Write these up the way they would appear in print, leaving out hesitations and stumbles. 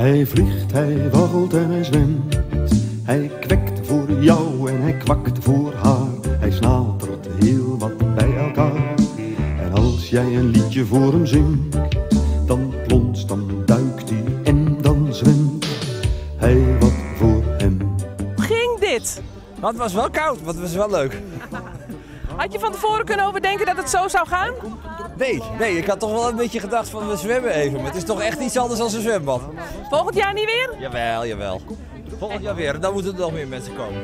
Hij vliegt, hij waggelt en hij zwemt. Hij kwekt voor jou en hij kwakt voor haar. Hij snatert heel wat bij elkaar. En als jij een liedje voor hem zingt, dan plonst, dan duikt hij en dan zwemt hij wat voor hem. Hoe ging dit? Maar het was wel koud, maar het was wel leuk. Had je van tevoren kunnen overdenken dat het zo zou gaan? Nee, nee, ik had toch wel een beetje gedacht van we zwemmen even. Maar het is toch echt iets anders dan een zwembad. Volgend jaar niet weer? Jawel, jawel. Volgend jaar weer. Dan moeten er nog meer mensen komen.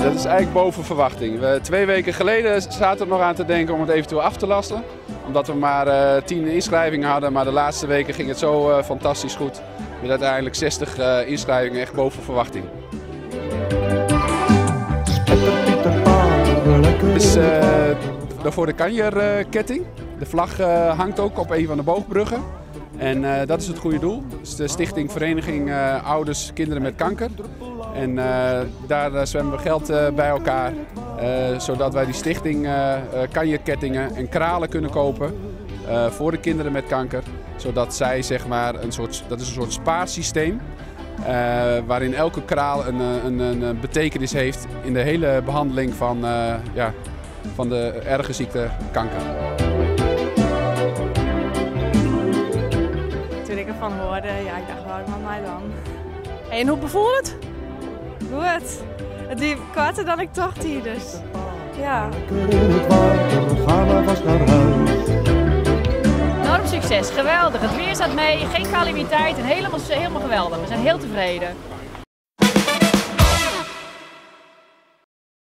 Dat is eigenlijk boven verwachting. 2 weken geleden zaten we nog aan te denken om het eventueel af te lassen. Omdat we maar 10 inschrijvingen hadden, maar de laatste weken ging het zo fantastisch goed. Met uiteindelijk 60 inschrijvingen, echt boven verwachting. Het is voor de kanjerketting. De vlag hangt ook op een van de boogbruggen. En dat is het goede doel. Dat is de Stichting Vereniging Ouders Kinderen met Kanker. En daar zwemmen we geld bij elkaar, zodat wij die stichting kanjerkettingen en kralen kunnen kopen voor de kinderen met kanker. Zodat zij, zeg maar, een soort, dat is een soort spaarsysteem waarin elke kraal een betekenis heeft in de hele behandeling van de erge ziekte kanker. Toen ik ervan hoorde, ja, ik dacht, waarom aan mij dan? En hoe bevoel het? Goed. Het duurt korter dan ik tocht hier, dus ja. Lekker in het water, ga maar vast naar huis. Enorm succes, geweldig. Het weer zat mee, geen calamiteit en helemaal geweldig. We zijn heel tevreden.